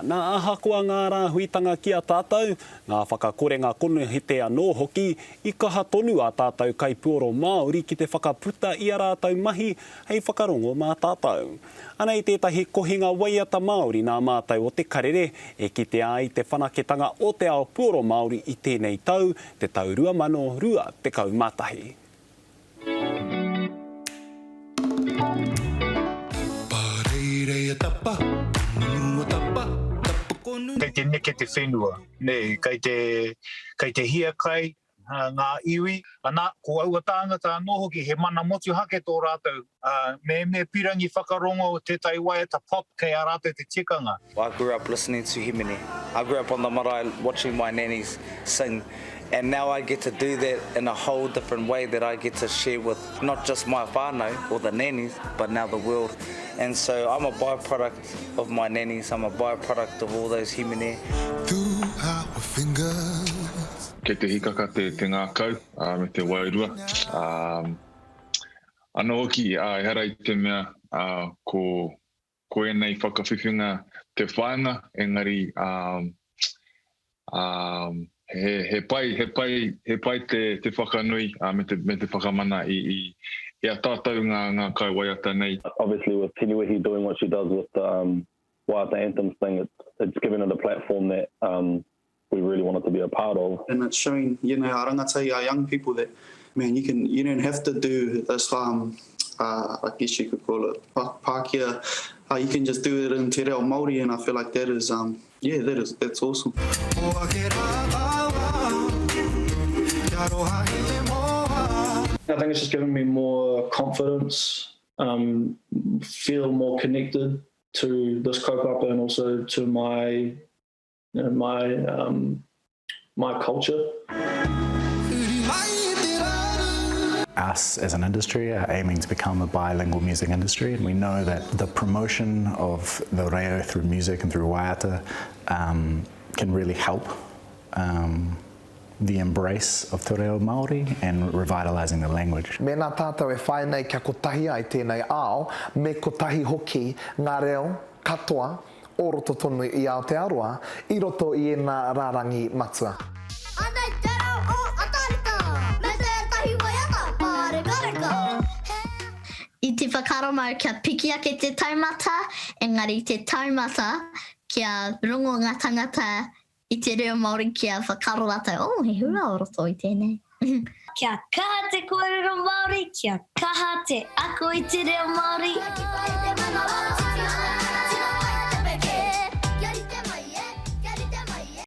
Nā, ahakoa ngā rāhuitanga ki a tātou, ngā whakakorenga konohete anō hoki, i kaha tonu ā tātou kaipuoro Māori ki te whakaputa i a rātou mahi hei whakarongo mā tātou. Anei tētahi kohinga waiata Māori nā mātou o Te Karere e kitea ai te whanaketanga o te ao puoro Māori i tēnei tau, te tau 2021. Kei te neke te whenua, nē, kei te, kei te hiakai ngā iwi, ana, ko aua tāngata anō hoki he mana motuhake tō rātou, ā, me, me pirangi whakarongo tētahi waiata pop kei a rātou te tikanga. I grew up listening to Himene. I grew up on the marae watching my nannies sing and now I get to do that in a whole different way that I get to share with not just my whānau or the nannies but now the world and so I'm a byproduct of my nannies, I'm a byproduct of all those himene. Through our fingers. Kei te hikaka te ngākau me te wairua. Anō hoki, ehara i te mea ko ko ēnei whakawhiwhinga te whāinga, engari he, he pai, he pai, he pai te, te whakanui me te, me te whakamana i, i, i a tātou ngā, ngā kaiwaiata nei. Obviously with Tiniwehi doing what she does with the um, Waiata Anthems thing, it's, it's given it a platform that um, we really wanted to be a part of. And it's showing, you know, our rangatahi, our young people that, man, you can, you don't have to do this, um, uh, I guess you could call it Pākehā, uh, you can just do it in te reo Māori and I feel like that is, um, yeah, that is, that's awesome. I think it's just given me more confidence, um, feel more connected to this kaupapa and also to my you know, my, um, my culture. Us as an industry are aiming to become a bilingual music industry and we know that the promotion of the reo through music and through waiata um, can really help um, the embrace of te reo Māori and revitalising the language. Mēnā tātou e whai nei kia kotahi ai tēnei ao, me kotahi hoki ngā reo katoa o roto tonu i Aotearoa i roto i ēnā rārangi matua. Anei te reo o Atarika, me tētahi waiata pārekareka. He. I te whakaaro mau kia piki ake te taumata, engari te taumata kia rongo nga tangata i te reo Māori kia whakaaro rātou, oh, he hua o roto i tēnei. Kia kaha te kōrero Māori, kia kaha te ako i te reo Māori.